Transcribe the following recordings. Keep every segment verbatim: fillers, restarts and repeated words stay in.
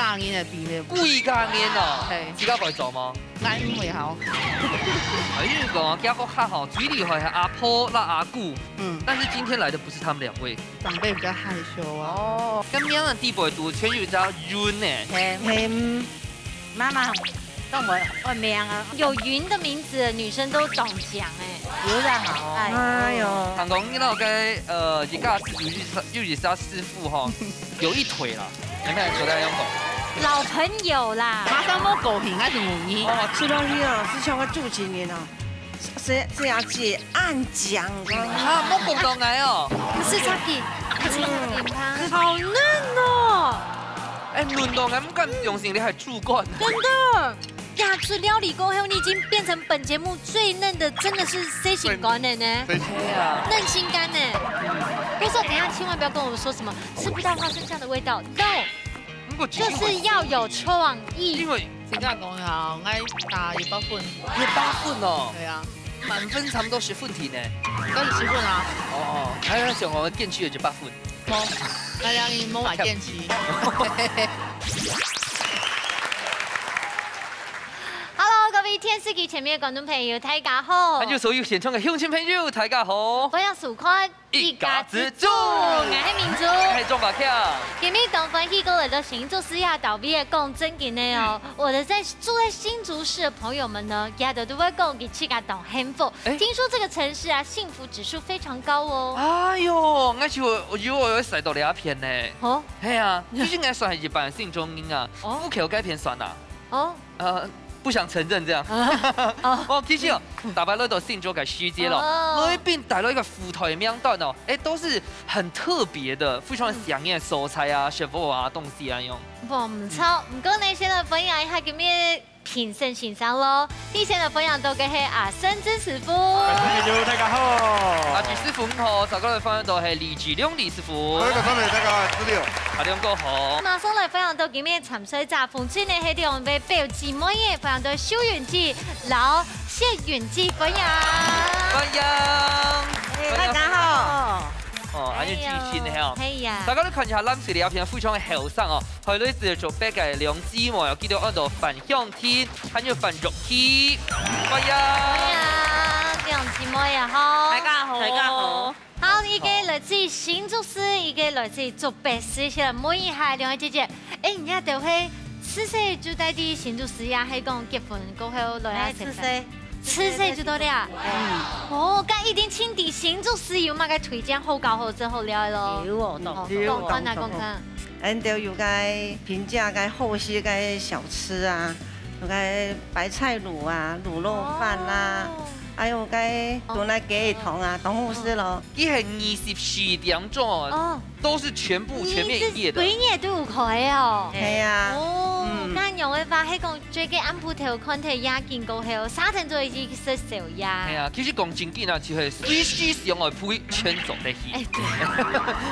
家人个比例。歸家人哦，係。自家會做無？𠊎毋會好。啊，因為講啊，佢屋下吼，最厲害係阿婆摎阿姑，嗯。但是今天來的不是他們兩位。長輩比較害羞啊。哦，該名仔底背肚全有一隻韻呢。係。係。媽媽，當我愛名啊。有韻的名字的女生都懂講欸。有啦好。哎。哎喲。聽講你那個，呃，一家之主又是，又是他師傅吼，有一腿啦。你看，坐在那種。老朋友啦。馬上無高興，還是無語？哦，這東西啊，是像個主持人啊，是，是要去按講。啊，莫講到𠊎哦。不是Chucky，不是Chucky，他好嫩哦。哎，嫩到𠊎毋敢相信你還主管。真的，亞洲料理過後，你已經變成本節目最嫩的，真的是細心肝的呢。對啊。嫩心肝呢。不是說等一下千萬不要跟我說什麼吃不到花生醬的味道，no。 不過其實就是要有創意。因為真正講啊，𠊎打一百分。一百分哦。對啊。滿分差不多十分題呢。該係十分啊。哦，還想我電視有一百分。無，大家你莫買電視。Hello，各位電視機前面的觀眾朋友，大家好。還有所有現場的鄉親朋友，大家好。歡迎收看 一家之煮。𠊎係明珠。𠊎係鍾百強。今日當歡喜過來到新竹市呀，到位个講正經个哦。嗯。我的在，住在新竹市的朋友們呢，佢兜都會講佢自家當幸福。欸。聽說這個城市啊，幸福指數非常高哦。哎喲，𠊎就，我以為我會徙到這片呢。哦。係啊，其實𠊎算係一般新竹人啊，哦。府口該片算啊。哦。 呃，不想承認這樣。哦。哦，其實哦，逐擺來到新竹个時節咯，哦。來賓帶來一個府台名單哦，欸，都是很特別的，非常想念的所在啊、食物啊、東西啊，用。無毋著，毋過呢，先來歡迎一下今日評審先生咯。第一先來歡迎到个係阿生之師傅。各位朋友，大家好。阿志師傅你好，再過來歡迎到係李志良李師傅。各位觀眾朋友，大家好，志良。阿良哥好。馬上來歡迎到今日 參賽者，分別呢係兩位表姊妹仔，歡迎到秀雲姐摎謝雲姐，歡迎。歡迎。欸，大家好。哦，恁樣盡興个哦。哎喲，係呀。大家都看一下藍隊這片非常个後生哦，還有來自竹北个兩姊妹哦，佢兜安到范香琛，還有范玉琪。歡迎。歡迎，兩姊妹啊，好。大家好。大家好。 好，一個來自新竹市，一個來自竹北市，先來問一下兩位姐姐，欸，你兜係自細就戴在新竹市呀，還係講結婚過後來啊？欸，自細。自細就到這啊？嗯。哦，該一定盡知新竹市有麼个推薦好搞好食好尞个咯。有哦，當哦，有哦，講看啊，當講看。 𠊎兜有該平價、該好食个小吃啊，有該白菜滷啊、滷肉飯啊，哦。還有該燉个雞湯啊，當好食咯。佢係二十四點鐘哦，哦。都是全部全面營業的。二十四點都有開哦。係啊。哦，嗯。恁樣个話，係講最近暗晡頭看忒夜景過後，沙城都已經食宵夜。係啊，其實講正經啊，就係隨時想愛飛全做得去。欸，對。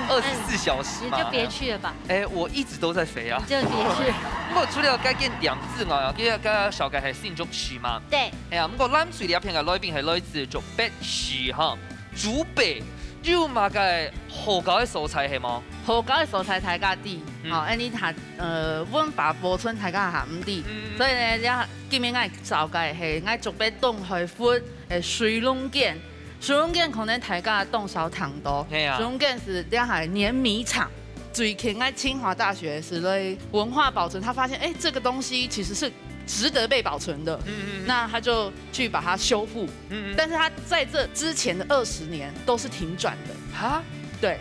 二十四小時嘛。你就別去了吧。 欸，我一直都在飛啊。你就別去。不過除了該間店之外啊，該，該紹介係新竹市嘛。對。哎呀，不過藍隊這片个來賓係來自竹北市哈。竹北有麼个好搞个所在係無？好搞个所在大家知，嗯。哦，恁樣佢，呃，文化保存大家還毋知。嗯。所以呢，這今日𠊎紹介係𠊎竹北東海窟个水龍間。 水龍間可能大家當少聽到，係啊。水龍間係這下个碾米廠，最近个清華大學係來文化保存，他發現，欸，這個東西其實是值得被保存的，嗯，嗯，嗯。那他就去把它修復。嗯，嗯。但是他在這之前的二十年都是停轉的。哈？對。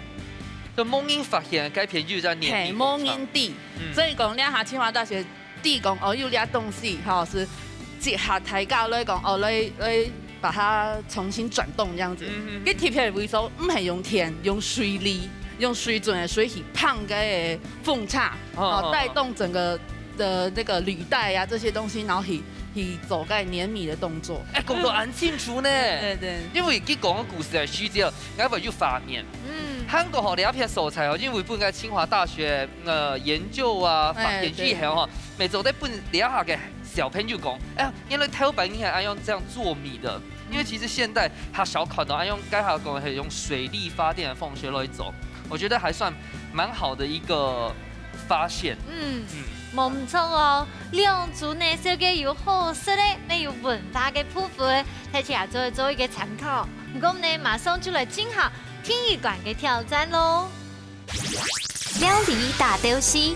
就無人發現該片又在碾米工廠。嘿，無人知。嗯。所以講，這下清華大學 知講，哦，有這東西，吼，係結合大家來講，哦，來，來把它重新轉動這樣子。嗯，嗯，嗯。佢特別位所，毋係用電，用水力，用水準个水去放該个風車，哦，哦，哦。帶動整個的那個履帶啊，這些東西，然後去，去做該碾米的動作。欸，講到恁清楚呢。對，對。因為佢講个故事个時節，𠊎會有畫面。嗯。還過吼，這片所在哦，因為分該清華大學，呃，研究啊，欸，發現以後吼，對。 每週都分這下个小朋友講，哎呀，原來頭擺人還愛用這樣做米的，因為其實現代較少看到愛用，該下講係用水力發電的方式來做，我覺得還算蠻好的一個發現。嗯。嗯。無毋著哦，兩組呢，紹介有好食个，乜有文化个部分，大家做做一個參考。毋過呢，馬上就來進行第一關个挑戰囉。料理打鬥敘，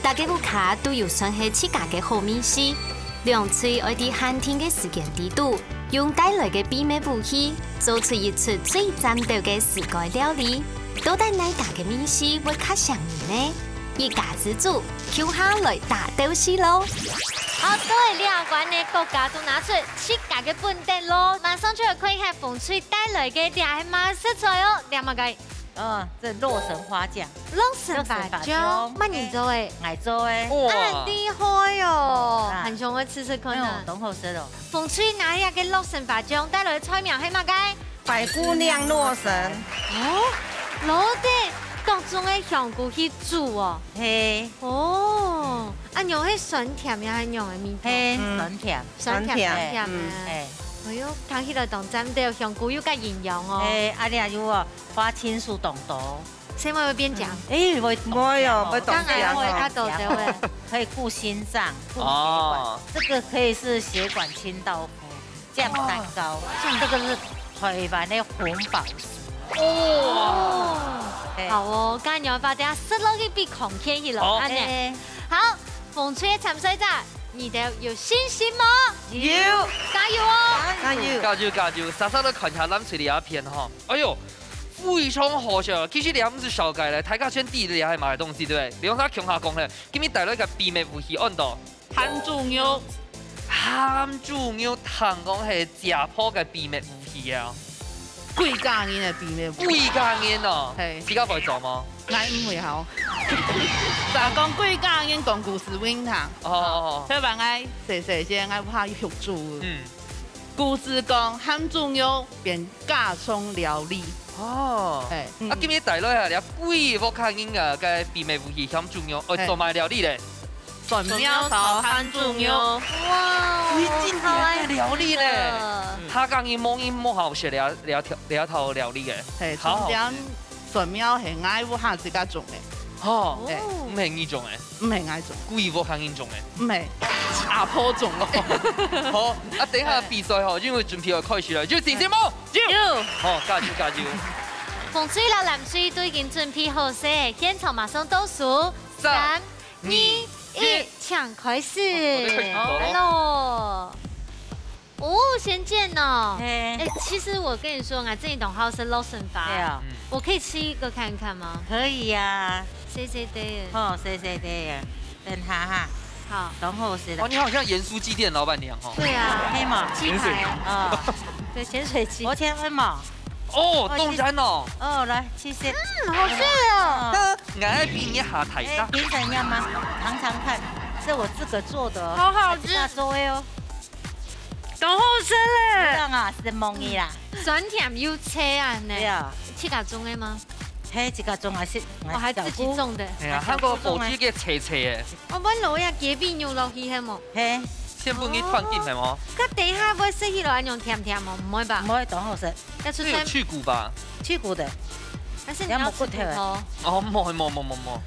大家屋下都有算係自家个好味緒，兩隊愛在限定个時間裡肚，用帶來个秘密武器，做出一出最讚鬥个自家料理。到底哪家个味緒會較餳人呢？ 一家之煮，共下來打鬥敘囉！好，到了這關呢，各家都拿出自家个本底囉，馬上就來看一下紅隊帶來个，這係麼个食材哦？這麼个？哦，這洛神花醬。洛神花醬，洛神花醬。麼人做个？𠊎做个。哇。恁厲害哦！啊。還想愛試試看啊。哎喲，當好食哦。紅隊拿這個洛神花醬帶來个菜名係麼个？ 白姑娘洛神。哦，落兜各種个香菇去煮哦。係。哦，恁樣係酸甜个，還係仰般个味道？係，嗯。酸甜。酸甜，酸甜。酸甜个。嗯。係。哎喲，聽起來當讚个，香菇又較營養哦。係，啊，這又哦，花青素當多。 所以會變強。嗯。哎，會當強哦。會哦，會當強哦。當然會較多，對不對？可以顧心臟、顧血管。哦。這個可以是血管清道夫、降膽固。哦。這個是台灣的紅寶石。哦。對。好哦，該牛肉包等下食落去比康健去囉，好。恁呢。哎。好，紅隊个參賽者，你兜有信心無？有。加油哦！加油！加油，加油！煞煞來看一下藍隊這片吼。哎喲， 非常好食。其實這毋係紹介咧，大家先知這係麼个東西，對不對？兩儕共下講咧，今日帶來个秘密武器，安到。鹹豬肉。鹹豬肉，聽講係食譜个秘密武器啊。幾家人个秘密武器。幾家人哦？係。自家會做無？𠊎毋會好。但講幾家人講故事分你聽。哦，哦，哦。所以話𠊎細細時，𠊎怕畜豬。嗯。故事講，鹹豬肉變 家常料理。哦。係。啊，嗯。今日帶來啊，這幾屋下人啊，个秘密武器鹹豬肉，愛做麼个料理咧？蒜苗炒鹹豬肉。哇，幾經典个料理呢。好好食。嗯。客家人無人無好食這，這條，這道料理个。係，好好食。重點蒜苗係𠊎屋下自家種个。吼，哦。係。毋係你種个。 毋係𠊎種。幾屋下人種个？毋係，阿婆種哦。好，啊，等一下比賽吼，因為準備要開始了，有信心無？有。有。好，加油，加油。紅隊摎藍隊都已經準備好勢，現場馬上倒數，三、三、二、二、一，一。請開始。哦，我在開始了。來囉。 哦，先見哦。嘿。哎，其實我跟你說，𠊎真个當好食洛神花。對啊。嗯。我可以吃一個看看嗎？可以啊。細細塊个。哦，細細塊个，等下哈。好。當好食个。哦，你好像鹽酥雞店老闆娘哦。對啊。黑嘛。雞排。哦。對，鹹水雞。我先分嘛。哦，哦，當然哦。哦，來，謝謝。嗯，好吃哦。哦。 𠊎愛比你較大隻。哎，憑什麼嗎？嚐嚐看，是我自個做的哦。好好吃。自家做的哦。當好食咧。這樣啊，承蒙你啦。酸甜又脆啊呢。對啊。自家種个嗎？嘿，自家種啊，係，我還自己種的。哎呀，還過保持个脆脆个。哦，𠊎落這雞髀肉落去係無？嘿。先分你斷筋係無？哦。該等一下會食起來恁樣甜甜無？毋會吧？毋會，當好食。 要出聲。這有去骨吧？去骨的。還是你要吃骨頭？這無骨頭的。哦，無，無，無，無，無。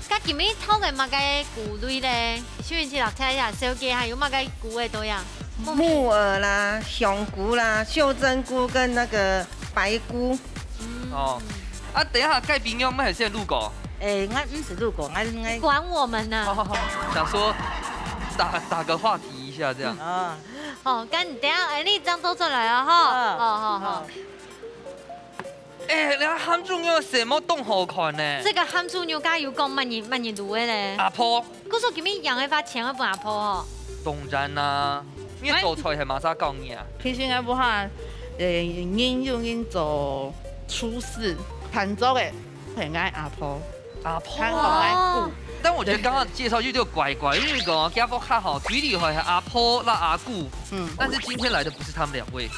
該今日討个麼个菇類咧？秀英姐來猜一下，小姐還有麼个菇个多樣？木耳啦、香菇啦、秀珍菇跟那個白菇。嗯。哦。啊，等一下，該邊用乜係先滷過？哎，𠊎毋係滷過，𠊎，𠊎你管我們呢。哦，想說打，打個話題一下這樣。哦。 哦，該你等下，哎，你這樣做出來啊，吼。嗯。好，好，好。好。哎，這鹹豬肉色目當好看呢。這個鹹豬肉該有講麼人，麼人滷个咧？阿婆。故所今日贏个話，錢愛分阿婆吼。當然啦，你个做菜係麼儕教你啊？其實𠊎屋下，呃，人有人做廚師，飯做个，係𠊎阿婆。 阿婆。看好來顧。哦。但我覺得剛剛介紹就就怪怪，因為講家福較好，最厲害係阿婆啦阿姑，嗯。但是今天來的不是他們兩位。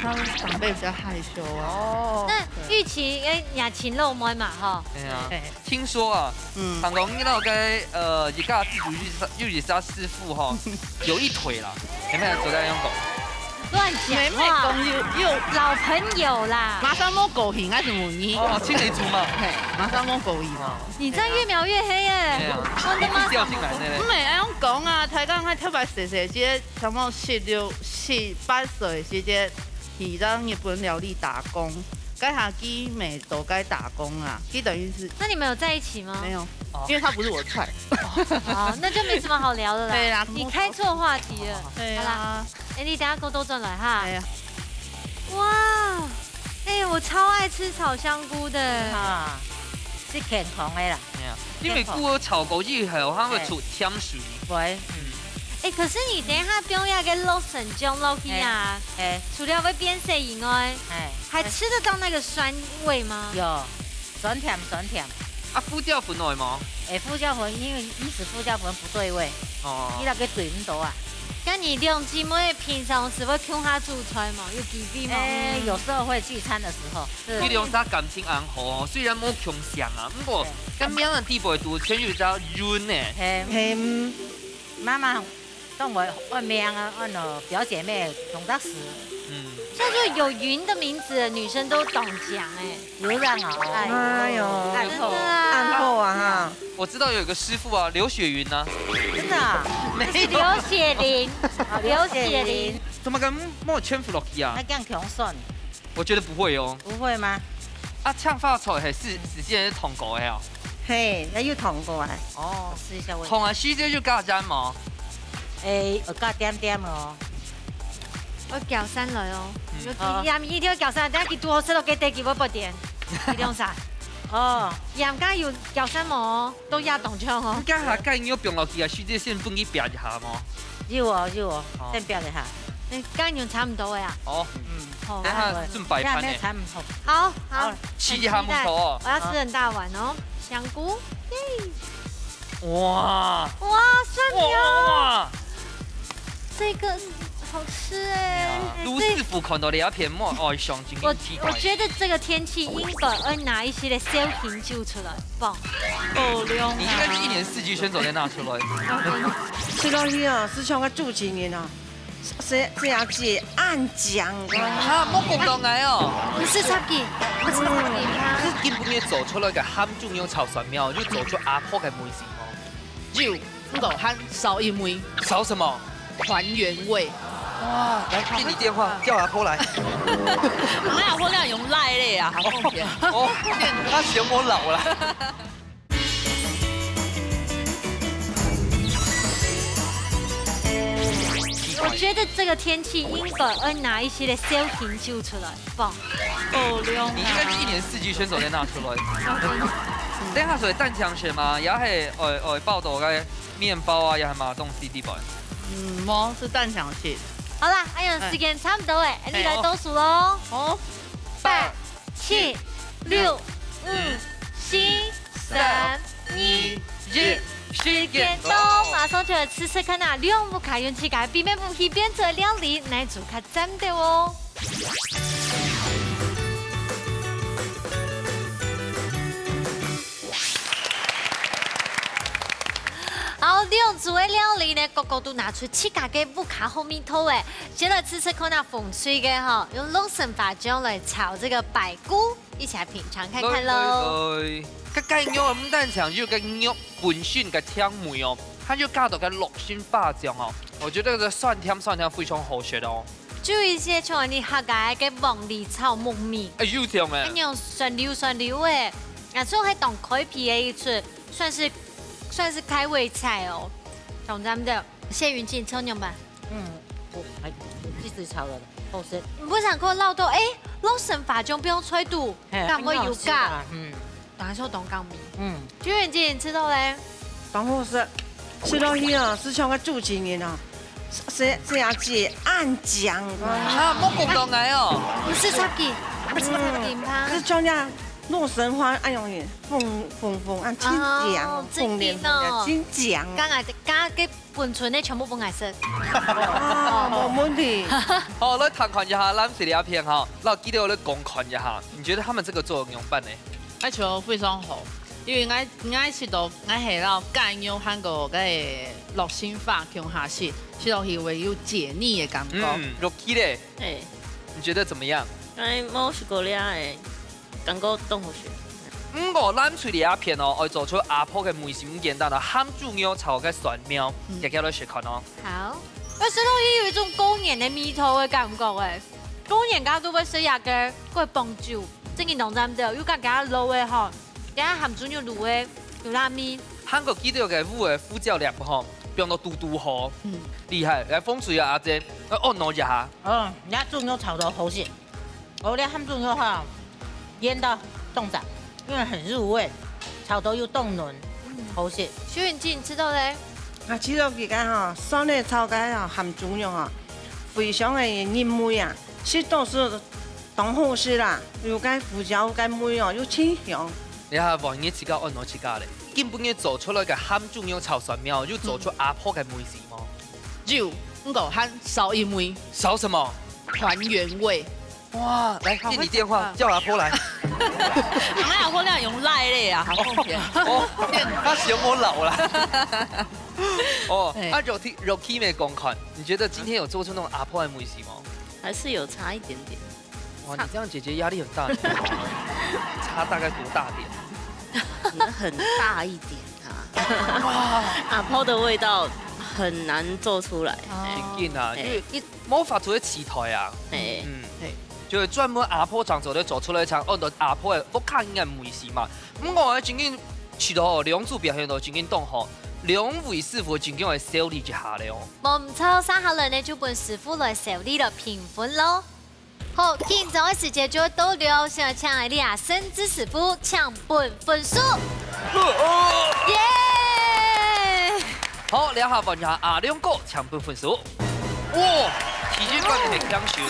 他們長輩比較害羞啊。哦。那玉琪，哎，也請露妹嘛，哈。哎呀，對。聽說啊，嗯。聽講你那個，呃，一家之主又是，又是他師傅哈，有一腿啦，有沒有？昨天用過。亂講話。妹妹講有，有。老朋友啦。馬上無高興，還係問你。哦，青梅竹馬。嘿，馬上無高興哦。你這樣越描越黑耶。對啊。我的媽！一定要進來的嘞。毋係，恁樣講啊，大家還特別細細，這个差不多十六、十八歲時節，去到日本料理打工，該下佢乜都該打工啊，佢等於是那你們有在一起嗎？沒有，哦。因為他不是我的菜。好，那就沒什麼好聊的啦。對啦。你開錯話題了。對啊。好啦，哎，你等下過多轉來哈。對啊。哇，哎，我超愛吃炒香菇的。啊，是健康的啦。對啊，因為菇炒過以後，它會出甜水。會，嗯。哎，可是你等一下放那個洛神醬落去啊，哎，哎。除了會變色以外，哎。還吃得到那個酸味嗎？有。 酸甜酸甜。啊，胡椒粉愛無？哎，胡椒粉，因為你使胡椒粉不對味，哦。你那個對毋到啊。該你兩姊妹平常時會共下煮菜無？有機會無？哎，有時候會聚餐的時候。是。佢兩儕感情恁好哦，雖然無共姓啊，毋過對。該名个底背肚全有一隻韻呢。嘿。嘿，嗯。 媽媽當我愛名啊，按照表姐妹同得死。嗯。像這種有韻的名字的女生都懂講欸。有樣啊，哎，哎呦，愛好。真的啊。愛好啊哈。我知道有一個師傅啊，劉雪雲啊。真的啊？沒有。是劉雪玲。啊，劉雪玲。劉雪玲。怎麼个莫全部落去啊？那這樣強算。 我覺得不會哦。不會嗎？啊，青花菜係，係，係先燙過个哦。嘿，那有燙過啊。哦。試一下味道。燙个時節就加鹽無？哎，有加點點哦。愛攪散來哦。嗯。有，好。鹽一定愛攪散，等下佢堵好食落去，佢會發癲。你用啥？哦。鹽加有攪散無？ 都壓當長哦。你該下該肉放落去啊，時節先分佢煏一下無？有哦，有哦，哦。先煏一下。哎，該肉差不多个啊。哦，嗯。好。等下順擺盤呢。這還沒炒好。好，好，好，試一下很期待。木頭哦。我要吃很大碗哦，香菇，耶！哇！哇，蒜苗。哇！ 這個好吃欸。哎呀，哎，這，盧師傅看到這一片，莫，哎，上真我，期待。我覺得這個天氣應該愛拿一些个燒瓶酒出來放。好涼啊。你應該是一年四季全都在拿出來。食落去啊，係像个主持人啊，係，係啊，係恁靚个。哈，莫講到𠊎哦。毋使插佢，毋使插佢，哈。可是今晡日做出來个鹹豬肉炒蒜苗，就做出阿婆个味緒哦。有。 這個還少一味。少什麼？團圓味。哇，來，給你電話，叫阿婆來。𠊎阿婆恁樣用Line个啊，好方便。哦，他嫌我老啦。我覺得這個天氣應該愛拿一些个燒瓶酒出來放。好涼啊。你應該是一年四季全都在拿出來。等下所以蛋強選嗎？也係，呃，呃，報道个 麵包啊，也還蠻多東西地方。嗯，無，係蛋強食。好啦，哎呀，哎。時間差不多欸，哎，你來倒數囉。好。八、七、六、五、四、三、二、一，時間到，馬上就來試試看啊，兩屋下用自家秘密武器變出來料理，哪組較讚个哦。 好，兩組个料理呢，個個都拿出自家个屋下好味道欸。先來試試看那紅隊个哈，用洛神花醬來炒這個排骨，一起來品嚐看看囉。來，來，來。該雞肉啊，毋單淨有該肉本身个甜味哦，還有加到該洛神花醬哦，我覺得這酸甜酸甜非常好食哦。就一些像你客家个黃梨炒木耳，哎，有像欸。哎，那種酸溜酸溜欸，啊，這種還當開胃个一出。 算是，算是開胃菜哦。講真的，謝雲靜，你仰般？嗯，我還，我自己炒的，好食。你毋想看滷到，欸，洛神花醬放菜肚，嘿，敢會有加？很好吃啊，嗯。當然係當講味。嗯。謝雲靜，你食到咧？當好食，食落去啊，係像个主持人啊，係，係啊，係恁靚个。啊，莫講到𠊎哦。毋使插佢，毋使插佢，毋怕。係像這樣 洛神花，哎喲，紅，紅紅啊，真靚，哦，真靚哦。紅蓮紅蓮，真靚。剛剛，剛剛分出个全部分𠊎食。啊，無問題。好，來聽看一下藍色這片哈，來，記得來講看一下，你覺得他們這個做仰般呢？哎，做得非常好。因為𠊎，𠊎食到，𠊎係摎雞肉還過該个橐心花共下食，食落去會有解膩个感覺。嗯，Rocky咧，哎，你覺得怎麼樣？哎，無食過這个，感覺當好食。毋過藍隊這片哦，愛做出阿婆个味緒毋簡單啊，鹹豬肉炒个蒜苗，嗯。大家來試看哦。好。哎，食落去有一種過年个味道个感覺哎，過年大家都會食這个，過磅酒，正經當讚个，又加加滷个吼。 等下鹹豬肉滷个有辣味。韓國記得个烏个胡椒粒吼，放到嘟嘟好。嗯。厲害，來，風水啊，阿姐，愛按摩一下。嗯，這豬肉炒到好食。哦，這鹹豬肉哈，醃到當讚，因為很入味，炒到又當嫩，嗯。好食。秀雲姐，你食到咧？啊，其實佢个哈，酸个炒个哈，鹹豬肉哈，非常个入味啊，食到係 當好食啦，有个胡椒个味哦，又清香。這下黃姨自家愛愛自家咧，今晡日做出來个鹹豬肉炒蒜苗，有做出阿婆个味緒無？有，毋過還少一味。少什麼？團圓味。哇，來，好，給你電話，會講話。叫阿婆來。阿婆那用賴咧啊，好方便。哦，他嫌我老啦。哦，哎。啊，Rocky，Rocky妹講看，你覺得今天有做出那種阿婆的味緒嗎？還是有差一點點。 哇，你這樣姐姐壓力很大呢。差大概多大點？可能很大一點啊。哇。阿婆的味道很難做出來。哦。哎。緊緊啊，哎。因為你無法度去取代啊。哎。嗯。嘿。就係專門阿婆正做得做出來，像按照阿婆个屋下人个味緒嘛。毋過正經試到兩組表現到正經當好，兩位師傅正經愛笑你一下咧哦。無毋著，接下來呢就分師傅來笑你了，評分咯。 好，緊張个時節就到了，先來請𠊎這啊，盛智師傅請分分數。耶！好，這下換下阿良哥請分分數。哇，第一關係強勢。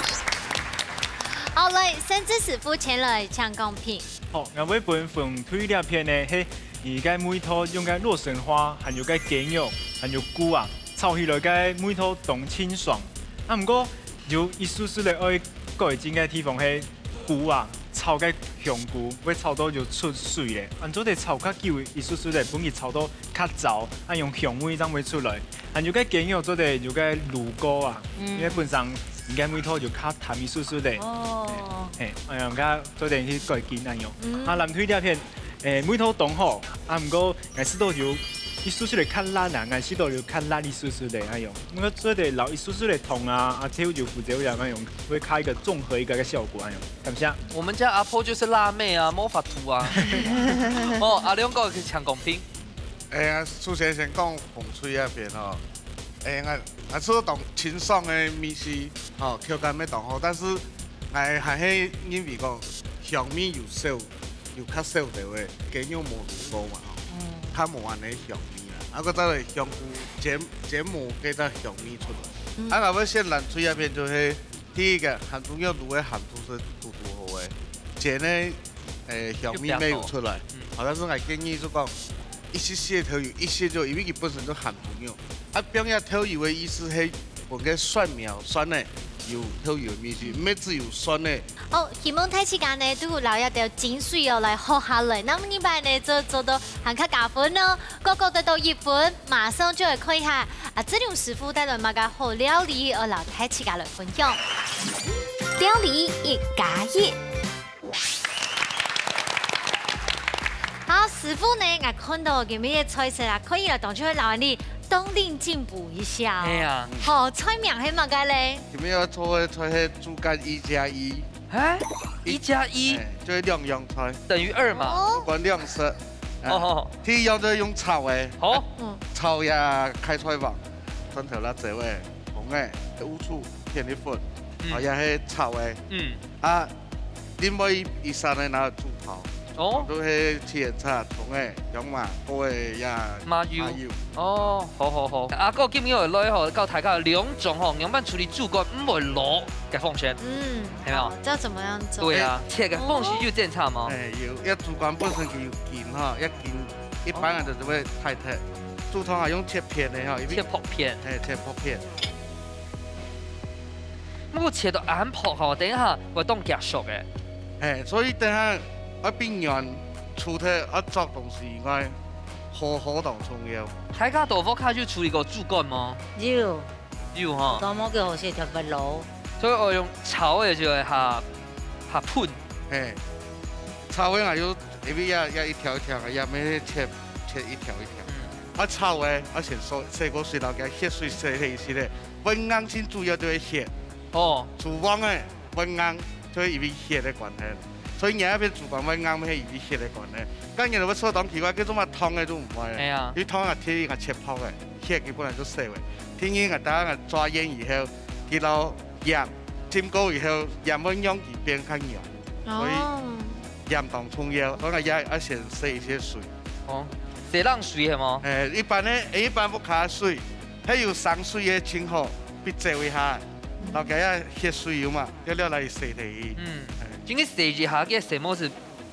好，來，盛智師傅前來請公平。好，𠊎會分紅隊這片呢，係佢个味道用个洛神花，還有个雞肉，還有菇啊，炒起來个味道當清爽。啊，毋過 有一絲絲个愛改進个地方係菇啊，炒个香菇會炒到有出水咧。恁做得炒較久一絲絲个，分佢炒到較燥，恁樣香味正會出來。還有个雞肉做得有个滷過啊，嗯。因為本身佢个味道就較淡一絲絲个。哦。嘿，嘿，恁樣个做得去改進恁樣。嗯。啊，藍隊這片，誒，味道當好，啊，毋過 𠊎食到有一絲絲个較辣啊，𠊎食到有較辣一絲絲个，哎喲，那個做得摎一絲絲个糖啊，啊，豆油、胡椒油啊，那種會開一個綜合一個，一個效果，哎喲，感謝。我們家阿婆就是辣妹啊，無法度啊。哦，阿良哥請公平。哎呀，首先先講紅隊那片吼，哎，𠊎，𠊎食到當清爽个味緒，吼，口感乜當好，但是𠊎還係認為講香味有少 有較少兜个，雞肉無滷過嘛吼，嗯。較無恁呢香味啊。啊，閣再來香菇，煎，煎無該隻香味出來。嗯。啊，𠊎會選藍隊那片就係第一個，鹹豬肉滷个鹹度係堵堵好个，煎个，誒，香味乜有出來。就比較多。嗯。好，但是𠊎建議就講，一息息豆油，一息就，因為佢本身就鹹豬肉。啊，放這豆油个意思係分該蒜苗、蒜呢，有豆油个味緒，嗯。毋係只有蒜呢。 哦，希望大自家呢，都有摎這兜精髓哦來學下來。那麼這擺呢，做，做到還較加分哦，各各得到一分，馬上就來看一下啊，這種師傅帶來麼个好料理，愛摎大自家來分享。料理一加一。好，師傅呢，𠊎看到今日个菜色啊，可以了，當然會摎你當令進補一下哦。哎呀。好，菜名係麼个咧？今日要做个菜係豬肝一加一。 啊？一加一？哎，就係兩樣菜。等於二嘛。哦。不管兩色。啊，哦。第一樣就係用炒个。好。嗯。炒呀，開菜黃，蒜頭、辣椒味，紅个，烏醋，片栗粉，嗯。啊，也係炒个。嗯。啊，另外一，一色呢，拿來煮湯。哦。都係七層茶，蔥个，香麻，過个呀，麻油。麻油。哦，好好好。啊，哥今日來吼，教大家兩種吼，仰般處理豬肝毋會老个方式。嗯。 係無？好，這要怎麼樣做？對啊，切个方式有精差嗎？哎，有，這豬肝本身佢有筋哈，這筋一般人就會太忒。豬頭啊，用切片个哈，因為切薄片。哎，切薄片。毋過切到恁薄吼，等一下會當加熟个。哎，所以等下愛變軟，除忒愛著東西以外，火候當重要。大家到屋下有處理過煮乾無？有。有吼。當無幾好勢，特別老。所以𠊎用炒个就會較，較噴。嘿，炒个啊，有，因為也，也一條一條个，也毋係切，切一條一條。嗯。啊，炒个，啊，先洗，洗過水，然後佢血水洗忒一息咧。搵硬盡主要就係血。哦。煮飯个。 會硬，就係因為血个關係。所以你那片煮飯會硬，係因為血个關係。該你會說當奇怪，叫做麼湯个就毋會。哎呀。因為湯啊，第一个切泡个，血佢本來就洗个。第二个，大家个抓鹽以後，佢摎鹽浸過以後，鹽會讓佢變較軟。哦。所以鹽當重要，所以也要先洗一些水。哦，洗冷水係無？哎，一般呢，一般屋下水，還有生水个盡好，必走一下。 然後佢个血水有嘛，了了來洗忒去。嗯。哎。今日洗一下，佢个色目係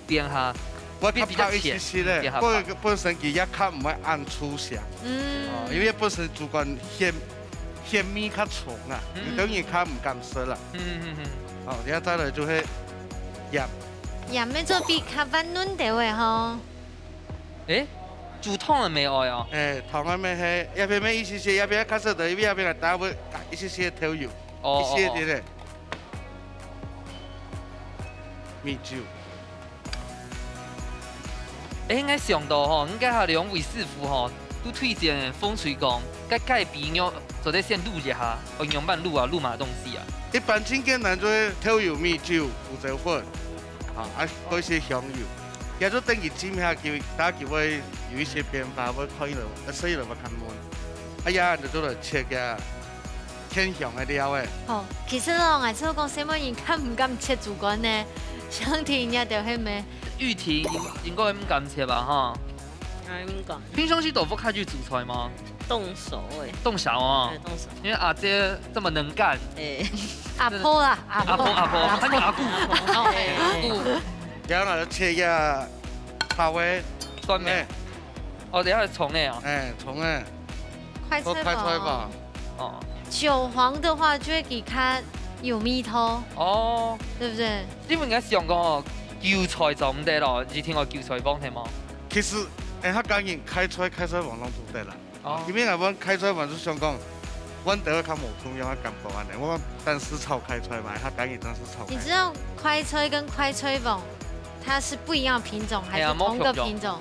變下，會較白一息息咧，變，變較白。本，本身佢也較毋會恁出香。嗯。哦，因為本身煮乾芡，芡味較重啊，嗯。有兜人較毋敢食啦。嗯，嗯，嗯。哦，然後再來就係鹽。鹽愛做比較溫潤兜仔吼。 誒，煮湯个乜愛哦。誒，湯个乜係，這片乜一息息，這片較少个，因為這片个大部分一息息豆油，哦，一息點个。哦，哦。米酒。誒，𠊎想到吼，應該還有兩位師傅吼，都推薦風水講，該該比較做得先滷一下，哦，仰般滷啊，滷麼東西啊？一般真簡單，就係豆油、米酒、胡椒粉。 啊，啊，多一些香油，也就等佢浸下去，大家就會有一些變化，會看起來，呃，食起來會較嫩。啊，也就做得切个芡香个料誒。哦，其實咯，𠊎就講，細妹人較毋敢切豬肝呢，想聽人家就係咩？玉婷應，應該毋敢切吧，哈？哎，毋敢。平常時都毋會去煮菜嗎？ 動手誒。動手哦。哎，動手。因為阿姐這麼能幹。哎。阿婆啦，阿婆。阿婆，阿婆，喊你阿姑。哦，哎，哎，哎。阿姑。然後呢，切一下炒个蒜苗。哎。哦，等下蔥个哦。哎，蔥个。快菜包。做快菜包。哦。韭黃的話，就會給它有味道。哦。對不對？你毋應該想講哦，韭菜做毋得咯，一定愛韭菜放，係無？其實，哎，客家人開菜，開菜黃攏做得啦。 哦。因為𠊎講開菜嘛，就想講，阮兜个較無共樣个感覺安呢。我講單是炒開菜嘛，客家人單是炒開菜。你知道開菜跟快菜包，它是不一樣的品種，還是同一個品種？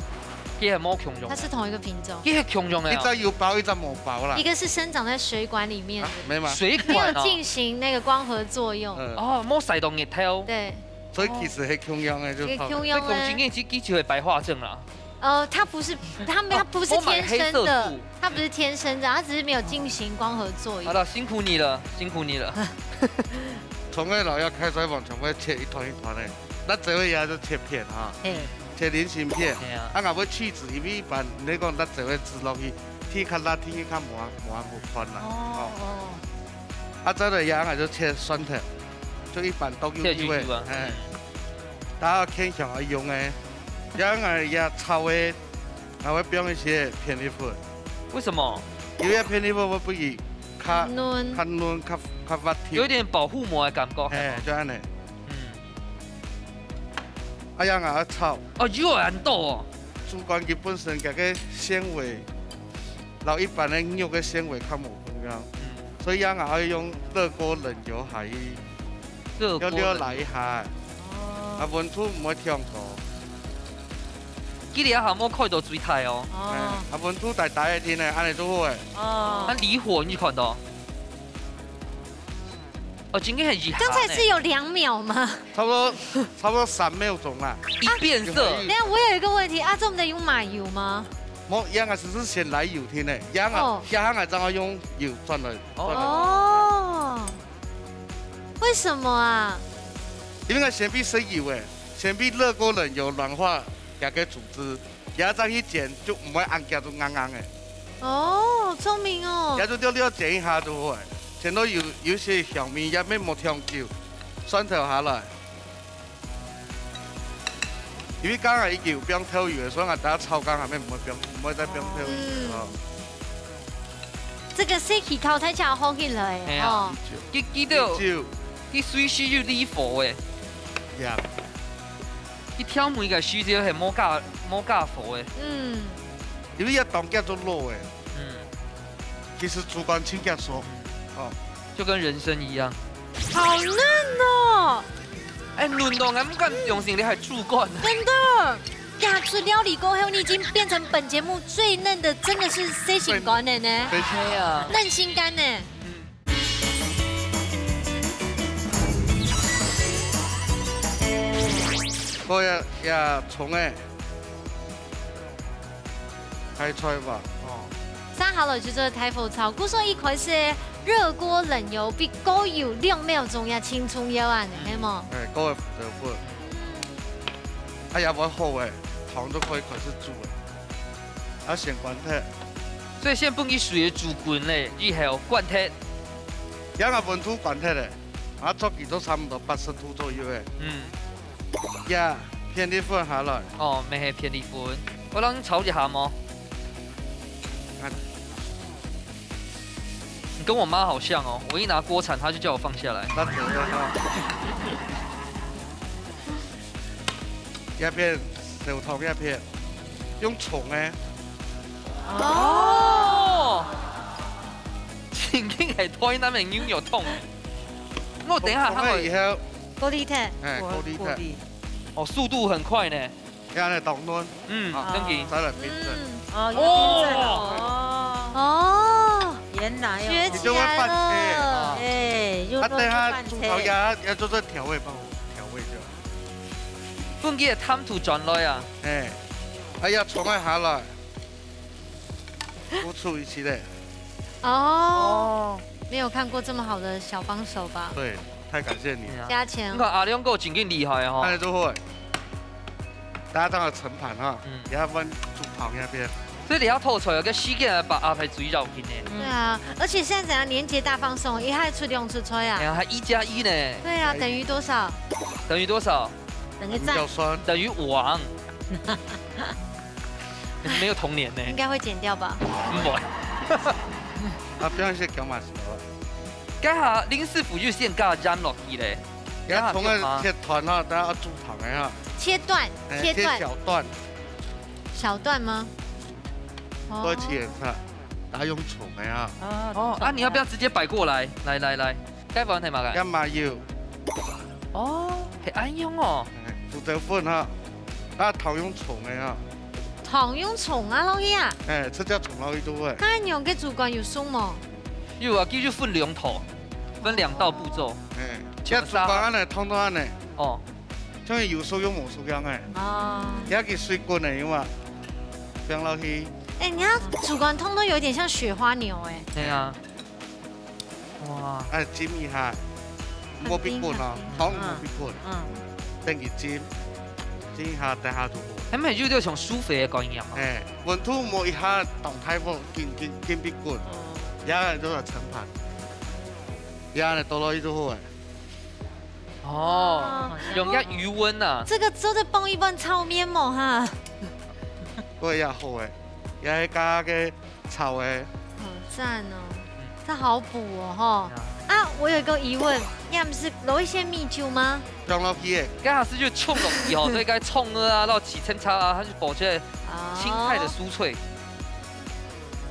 哎呀，無共樣。佢係無共樣个。它是同一個品種。佢係共樣个啊。一隻有包，一隻無包啦。一個是生長在水管裡面的，啊，沒嘛。水管哦。沒有進行那個光合作用。嗯。哦，無曬到日頭。對。所以其實係共樣个，就泡。係共樣个。所以講真个，佢，佢就係白化症啦。 呃，它不是，它沒，它不是天生的，哦，我買黑色素。它不是天生的，它只是沒有進行光合作用。好了，辛苦你了，辛苦你了。蔥个老要開水網，全部切一團一團个，辣椒个也就切片哈，嘿。切菱形片。嘿啊。啊，𠊎會去籽，因為一般你講辣椒个籽落去，天較辣，天氣較無，無恁好看啦。哦，哦。哦。啊，再來也，𠊎就切蒜頭，就一般都有，切幼幼啊。哎。大家看想要用个。 這樣啊，也炒个，還會放一些片栗粉。為什麼？因為片栗粉會分佢較，嫩。較嫩，較，較滑溜。有點保護膜的感覺。嘿，就恁呢。嗯。啊，這樣啊，炒。哦，有恁多哦。豬肝佢本身佢个纖維，摎一般个肉个纖維較無共樣。嗯。 所以啊，𠊎愛用熱鍋冷油下去，熱鍋冷油。要，要來一下，哦。啊，溫度毋會忒高。佢這下無開到最大哦。哦。哎，啊，溫度大大个定呢，恁呢就好誒。哦。佢離火，你看到？哦，真个很厲害呢。剛才是有兩秒嗎？差不多，差不多三秒鐘啦。一變色。等一下，我有一個問題，啊，做毋得用麻油嗎？無，這樣啊，只是先來油定呢，這樣啊，哦。這下啊，正好用油轉來。 哦。哦，為什麼啊？因為𠊎先分佢食油誒，先分佢熱鍋冷油軟化佢个組織，然後再去煎，就毋會恁遽就硬硬誒。哦，聰明哦。然後就略略煎一下就好誒，煎到有，有些香味，也毋好忒久，蒜頭下來。 因為剛剛已經有放豆油了，所以𠊎等下炒乾還毋會放，毋會再放豆油了吼。嗯。這個係起頭才炒好起來，哎呀，吼。佢，佢都，米酒。佢隨時就離火誒。呀。佢調味个時節係無加，無加火个。嗯。因為這當遽就老个。嗯。其實豬肝盡遽熟，哦。就跟人生一樣。好嫩哦！哎，嫩到𠊎毋敢相信你還煮過呢。真的，嫁出料理過後，你已經變成本節目最嫩的，真的是細心肝的呢。對。對啊。嫩心肝呢。嗯。 過一，一蔥仔，開菜吧，哦。接下來就做大火炒，故所一開始熱鍋冷油，比高油兩秒鐘也輕鬆要啊，嗯。係無？哎，各位負責粉。嗯。哎呀，我好哎，糖都可以開始煮了。啊，先關忒。所以先分佢水煮滾咧，以後關忒。這个溫度關忒咧。 啊，做幾多差不多八十度左右誒。嗯。呀，片栗粉下來。哦，乜係片栗粉。𠊎摎你炒一下無？看。你跟我媽好像哦，我一拿鍋鏟，她就叫我放下來。那怎麼樣啊？這片，小湯這片，用沖个。哦。哦。 正經係台南个牛肉湯。𠊎等一下，佢會，過濾忒。哎，過濾忒。過濾。哦，速度很快呢。這樣呢，當嫩。嗯，啊，正經。再來冰鎮。嗯。哦，有冰鎮哦。哦。哦。原來哦。學起來了。你就會拌切啊。哎，又啊，等一下煮湯也，也做做調味，幫我調味一下。分佢个湯頭轉來啊。哎，哎呀，沖一下來。 付出一切嘞。哦，沒有看過這麼好的小幫手吧？對，太感謝你了。加錢。你看阿良哥正經厲害哦。哎，就會。大家當然盛盤哈，嗯。也要分煮湯那邊。所以你要透出來，有個時間來把阿培水繞緊呢。嗯。對啊，而且現在怎樣，年節大放送，一下出兩出菜啊。哎呀，還一加一呢。對啊，等於多少？等於多少？等於讚。要算。等於王。 沒有童年呢。應該會剪掉吧？毋會。啊，不要一些講嘛，什麼？該下林師傅就先加鹽落去咧。你要從該切段哈，等下要煮湯个哈。切段，哎，切段。切小段。小段嗎？哦。多切一下，然後用沖个哈。哦，哦，啊，你要不要直接擺過來？來，來，來，該擺忒嘛該。要麻油。哦，係恁樣哦。哎，胡椒粉哈。 啊，糖用沖个啊。糖用沖啊，落去啊？哎，直接沖落去就會。該恁樣个豬肝有熟無？有啊，佢就分兩頭，分兩道步驟。哎，像豬肝恁呢，通通恁呢。哦。像有熟又無熟樣哎。哦。也佢水滾个有嘛，放落去。哎，你看豬肝通通有點像雪花牛哎。對啊。 哇。哎，浸一下，莫逼滾哦，很冰很冰。糖莫逼滾。嗯。等佢浸，浸一下，等下就好。係毋係有點像舒肥个概念啊？哎，溫度莫一下當大火，緊緊緊逼滾，嗯。這樣就來盛盤，這樣倒落去就好了。哦，哦。用一下餘溫啊。這個做得傍一碗炒麵無哈？過一下好誒，也係加个 炒个。好讚哦，嗯。這好補哦，吼。啊。啊，我有一個疑問，你毋係落一些米酒嗎？放落去个。該下係就沖落去吼，所以該蔥啊，然後起氈茶啊，佢就保持青菜个酥脆。哦。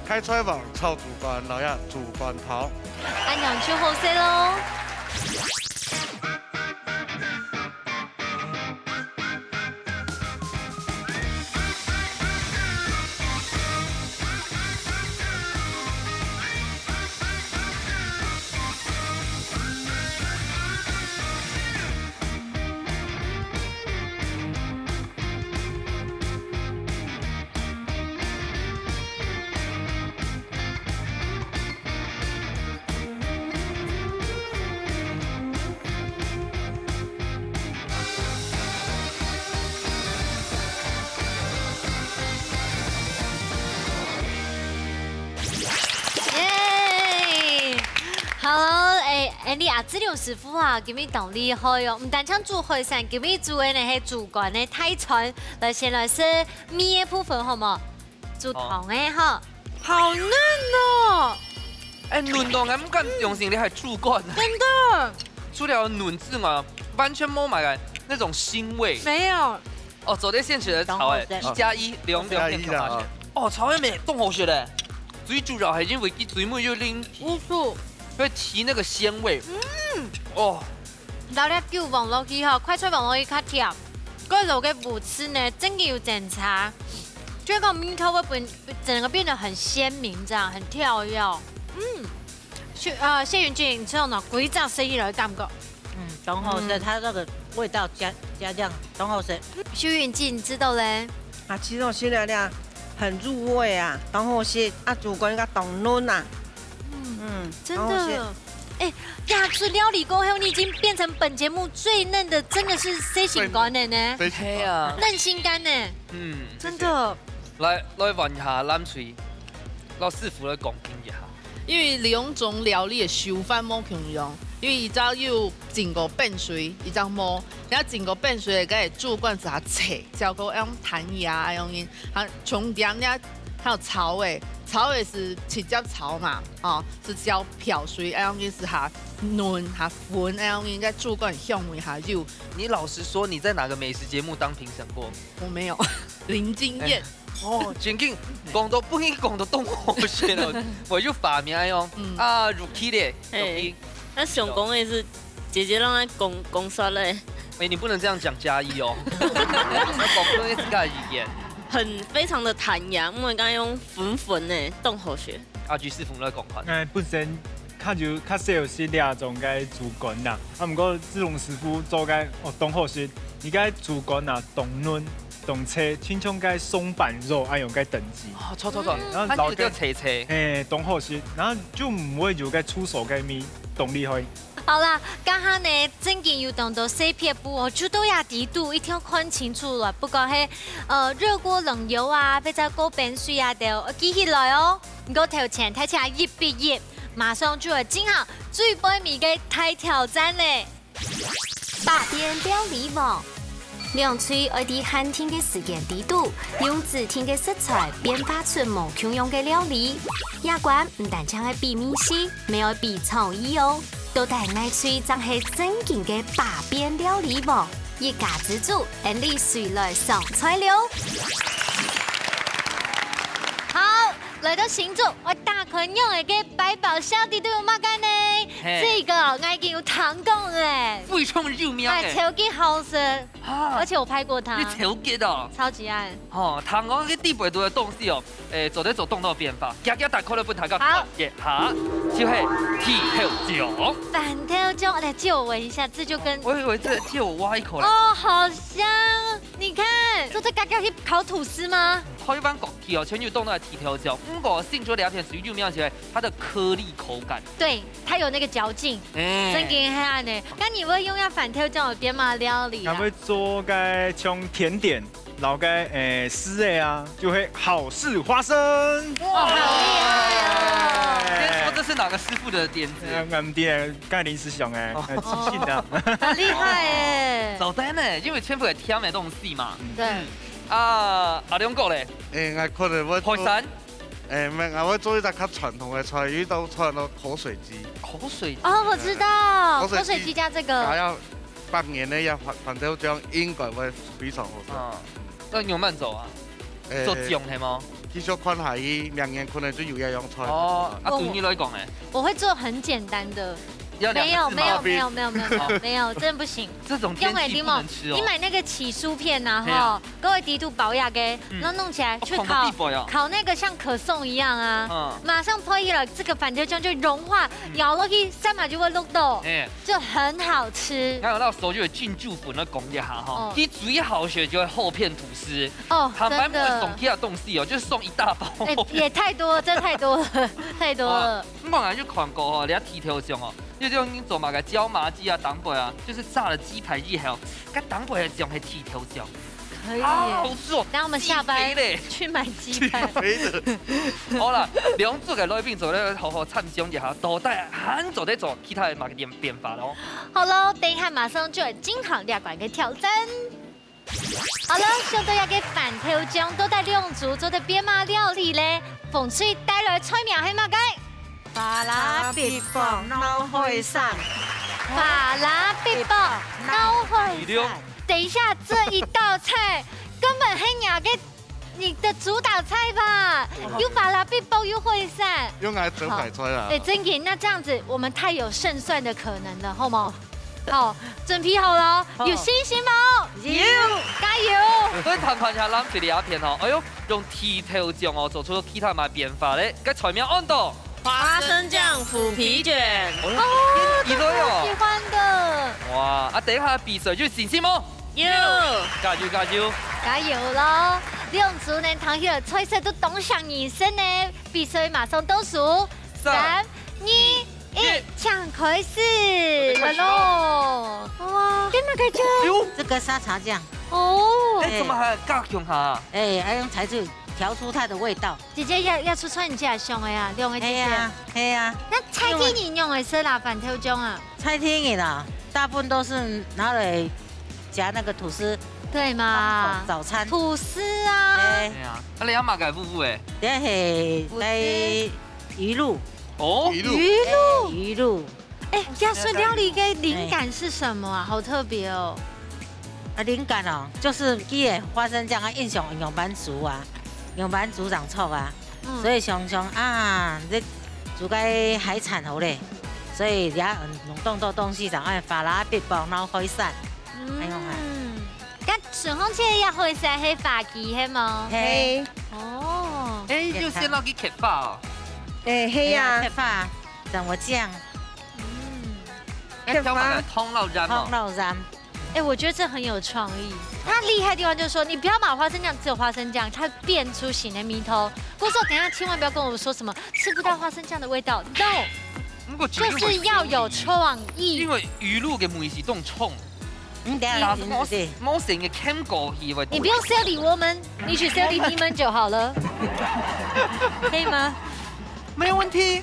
開菜王炒豬肝，老爺豬肝湯。恁樣就好勢咯。 耶！好咯，欸，Andy啊，志龍師傅啊，今日當厲害哦！毋單淨煮海產，今日煮个呢係豬肝个大餐。來，先來食米个部分，好無？ 煮湯个哈。好嫩哦！欸，嫩到𠊎毋敢相信你還煮過呢。真的。除了嫩之外，完全無麼个那種腥味。沒有。哦，做得現成个炒个，當好食。一加一，兩兩片共下去。一加一啦，哦。哦，炒个味當好食咧。最主要係因為佢最尾有淋，烏醋。會提那個鮮味。嗯。哦。落粒韭黃落去吼，快菜黃落去較甜。該落个烏醋呢，真个有精差。就係講味道會變，整個變得很鮮明，這樣很跳躍。嗯。 秀，呃，謝雲靜，你知道哪，歸隻食起來个感覺？嗯，當好食，嗯。它那個味道加，加醬，當好食。秀雲靜，你知道咧？啊，其實我現在這樣很入味啊，當好食啊，豬肝个當嫩啊。嗯，嗯，真的。當好食。哎，亞洲料理過後，你已經變成本節目最嫩的，真的是細心肝的呢。最嫩。係啊。嫩心肝呢。嗯。真的。來，來換一下藍隊，老師傅來講解一下。 因為兩種料理个手法無共樣，因為一隻有浸過冰水，一隻無。然後浸過冰水个，該豬肝係較脆，效果恁樣彈牙恁樣，啊，重點呢，還有炒个，炒个係直接炒嘛，哦，係較漂水恁樣，係較嫩、較粉恁樣，該豬肝香味較有。你老實說，你在哪個美食節目當評審過？我沒有，零經驗。哎。 哦，正經，講到本身講到當好食了，𠊎就發明哦。嗯。啊，Ruki咧，嘿，Ruki。那想講个係，姐姐讓她講，講煞咧。哎，你不能這樣講嘉義哦。要講出自家个語言。很，非常的彈牙，因為剛剛用粉粉的，當好食。啊，徐師傅來講看。哎，本身較有，較少有食這種个豬肝啦。啊，毋過志龍師傅做个，哦，當好食。你个豬肝啊，當嫩。 當脆，親像該松阪肉恁樣个等級。哦，著，著，著，嗯。然後老个，看起來就脆脆。哎，當好食，然後就毋會有該臭臊个味，當厲害。好啦，這下呢，正經有當多細撇步哦，就到這底肚，一定要看清楚了。不管係，呃，熱鍋冷油啊，或者過冰水啊，都要記起來哦。毋過頭前，大家一比一，馬上就要進行最尾个大挑戰咧。 百變料理王。兩隊愛在限定个時間底肚，用指定个食材變化出無共樣个料理。這關毋單淨愛比味緒，乜愛比創意哦。到底哪隊正係正經个百變料理王？一家之煮，恁樣隨來上菜了。好， 來到新竹，𠊎打開仰仔个百寶箱底肚有麼个呢？嘿。這個𠊎已經有聽過咧。非常有名欸。哎，超級好食，啊，而且我拍過它。你超級哦。超級愛。吼，聽講該底背肚个東西哦，誒，做得做當多變化，遽遽打開來分大家看一下，就係甜豆醬。甜豆醬，來借我聞一下，這就跟，我以為這借我挖一口來。哦，好香！你看，做得遽遽去烤吐司嗎？開翻國 去哦，全有凍到个甜豆醬。毋過新竹這片水煮麵起來，它的顆粒口感。對，它有那個嚼勁，哎。真經係恁樣。該你會用到甜豆醬來變麼个料理啊？還會做該像甜點，然後該，誒，絲个啊，就會好事花生。哇，好厲害哦！先說這是哪個師傅的點子？呃，我們店該臨時想欸，哦。呃，即興的。很厲害欸。早單呢，因為全部有甜的東西嘛。嗯。對。嗯。啊，阿良哥咧？ 誒，𠊎可能會做，海產？誒，毋係，𠊎會做一隻較傳統个菜，有一道菜叫做口水雞。口水雞？哦，我知道，口水雞。口水雞加這個。還要半年的要反，反正這樣應該會非常好吃。啊，該你有慢走啊？誒，做醬係無？其實看下去，明年可能就有一樣菜。哦，啊，哦。對你來講呢？我會做很簡單的。要兩個字嗎？沒有，沒有，沒有，沒有，沒有，沒有，真的不行。這種天氣不能吃哦。用欸，你買，你買那個起酥片啊，嘿啊。吼， 該位底肚包一下个，嗯。然後弄起來去烤，哦，放到底背哦。烤那個像可頌一樣啊，嗯。馬上配起來，這個番茄醬就融化，嗯。咬落去，三秒就會落到，哎。就很好吃。還有那時候就有進駐粉的講一下哈，哦。佢最好食就係厚片吐司，哦，坦白講，真的。送其他東西哦，就是送一大包。哎，也太多了，這太多了，太多了。哇，我本來就看過哦，人家甜豆醬哦， 你就用做麼个椒麻雞啊、當歸啊，就是炸了雞排以後，該當歸个醬係甜豆醬。可以耶。啊，好吃哦。那我們下班雞腿嘞。去買雞排。雞腿的。好啦，兩組个來賓做得好好參詳一下，到底還做得做其他个麼个變，變化咯。好咯，等一下馬上就要進行這關个挑戰。 好了，想到這個番豆醬，到底兩組做得變麼个料理咧？紅隊帶來菜名係麼个？巴拉必爆腦海產。巴拉必爆腦海產。等一下，這一道菜根本係你个，你的主打菜吧？有花拉必包，有海產。有愛招牌菜啊。好。哎，真的，那這樣子我們太有勝算的可能了，好嗎？好，準備好了，好。有信心嗎？有。加油！所以看看一下，咱這裡一片吼，哎喲，用剃頭匠哦，做出其他麼个變化咧，該菜名安到？花生醬虎皮捲。哦，哦，這個我喜歡的。哇，啊，等一下比賽有信心無？有。加油，加油！加油咯！兩組呢，聽起來菜色都當像人生呢，比賽馬上倒數，三、三、二、一，請開始！來咯！哇，這麼个醬？哎喲，這個沙茶醬。哦。哎，怎麼還加強哈？哎，要用裁子調出它的味道。 姐姐也，也出出你家鄉个啊，兩個姐姐。係啊，係啊。該菜天你用个係啦，番豆醬啊？菜天个啦，大部分都是拿來夾那個吐司，對嘛？當早餐。吐司啊。哎。係啊，啊，你有麼个舞舞誒？這係在魚露。哦。魚露。魚露。魚露。 哎，亞順料理个靈感是什麼啊？好特別哦。啊，靈感哦，就是佢个花生醬啊，印象用滿族啊，用滿族人做啊，嗯。所以想想啊，這煮个海產好咧，所以也，嗯，弄當多東西，就愛花拉必包，然後海產，嗯。恁樣啊。該順風車也海產係花枝，係無？係。哦。哎，又先落去切花哦。哎，係啊。係啊，切花，怎麼醬？嗯。 哎，挑把來燙落染哦。燙落染。哎，我覺得這很有創意。它厲害的地方就是說，你不要買花生醬，只有花生醬，它變出新的味道。不過等一下千萬不要跟我說什麼吃不到花生醬的味道，no，不過其實就是要有創意。因為魚露个味緒當重。你等一下，但是我，你等一下。我成个看過去，我，你不用修理我們，你去修理你們就好了，可以嗎？ 沒有問題。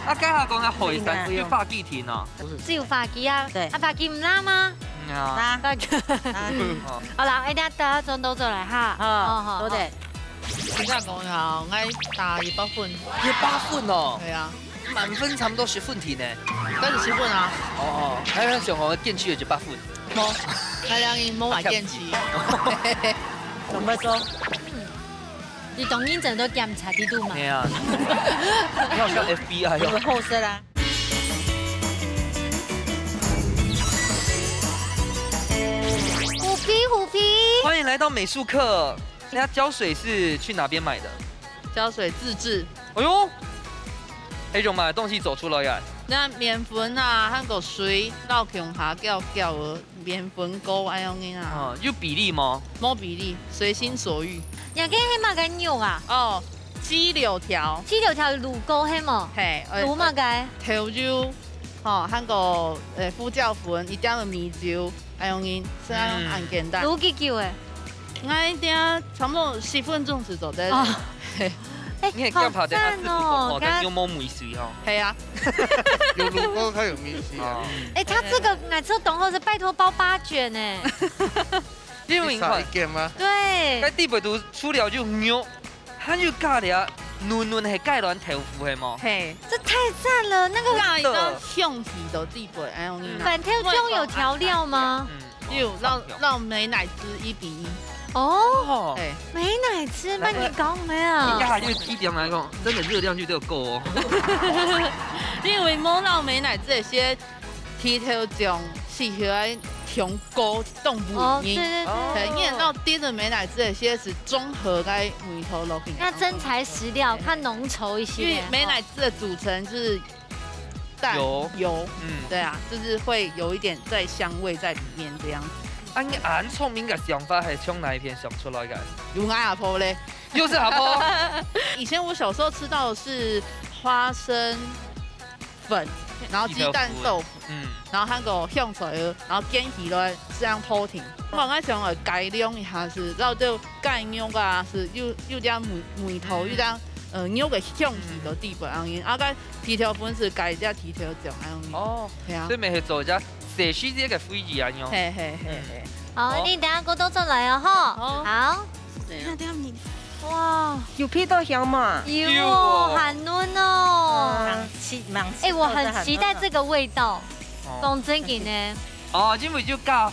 啊，剛才講个海產，不是有花枝定啊？不是。只有花枝啊？對。啊，花枝毋辣嗎？嗯啊。辣。花枝。辣。哦。好啦，一定要大家裝多出來哈。哦，哦，好，多謝。好。真正講呀，𠊎打一百分。一百分哦。對啊。滿分差不多十分定呢。但是十分啊。哦，哦，還有想講電視有一百分。無，𠊎兩人無買電視。怎麼說？嗯。 你當認真都檢查得到嘛？係啊。你好像F B I哦。有後生啊。虎皮，虎皮。歡迎來到美術課。那膠水是去哪邊買的？膠水自製。哎喲，哎，用麼个東西做出來个？該麵粉啊，還有水，摎共下攪攪个。 麵粉糕恁樣个啊。哦，有比例無？無比例，隨心所欲。這個係麼个肉啊？哦，雞柳條。雞柳條滷糕係無？係，呃，滷麼个？豆油，吼，還有，呃，胡椒粉，一點仔米酒，恁樣个，係恁樣，嗯。恁簡單。滷幾久誒？ 𠊎一定差不多十分鐘就做得了。哦。哎，你看鏡頭頂下是不是講，好讚哦，哦，但又無味緒哦。係啊。有滷過較有味緒啊。哦。哎，他這個𠊎做同學係拜託包八卷呢。因為你看，你少一件嗎？對。該底背肚除了有肉，還有加了嫩嫩个雞卵豆腐，係無？係。這太讚了，那個真的。加一個香氣到底背，哎喲，你拿。嗯。番豆醬有調料嗎？嗯。 有，摎，摎美乃滋一比一。哦，哦。哎。美乃滋，那個，幫你講沒有？你剛才就一點來講，真的熱量就有夠哦。因為無摎美乃滋个時節，剃頭醬係愛調高當溫个。哦，對，對，對。哦。對，因為摎滴著美乃滋个時節係綜合个味道落去。那真材實料，較濃稠一些。因為美乃滋个組成是 蛋、油。油，嗯。對啊，就是會有一點在香味在裡面這樣子。啊，你恁聰明个想法係從哪一片想出來个？有𠊎阿婆咧。又是阿婆。以前我小時候吃到的是花生粉，然後雞蛋豆腐，嗯。然後還有香菜，然後煎起來這樣鋪平。我愛想，呃，改良一下是，然後就 雞肉啊，係有，有點味，味道，嗯。有點，呃，肉个香氣在底背，恁樣，啊，該剃頭粉係加一隻剃頭醬，恁樣。哦，係啊。所以乜係做一隻細細隻个回憶恁樣。係，係，係，係。好，哦。你等下過倒轉來哦，吼。好。好。係這樣。那這樣你，哇，有鼻到香嘛？有哦，有哦。很嫩哦。嗯。蠻期，蠻期待。哎，我很期待這個味道。哦。講真个呢。哦，因為就加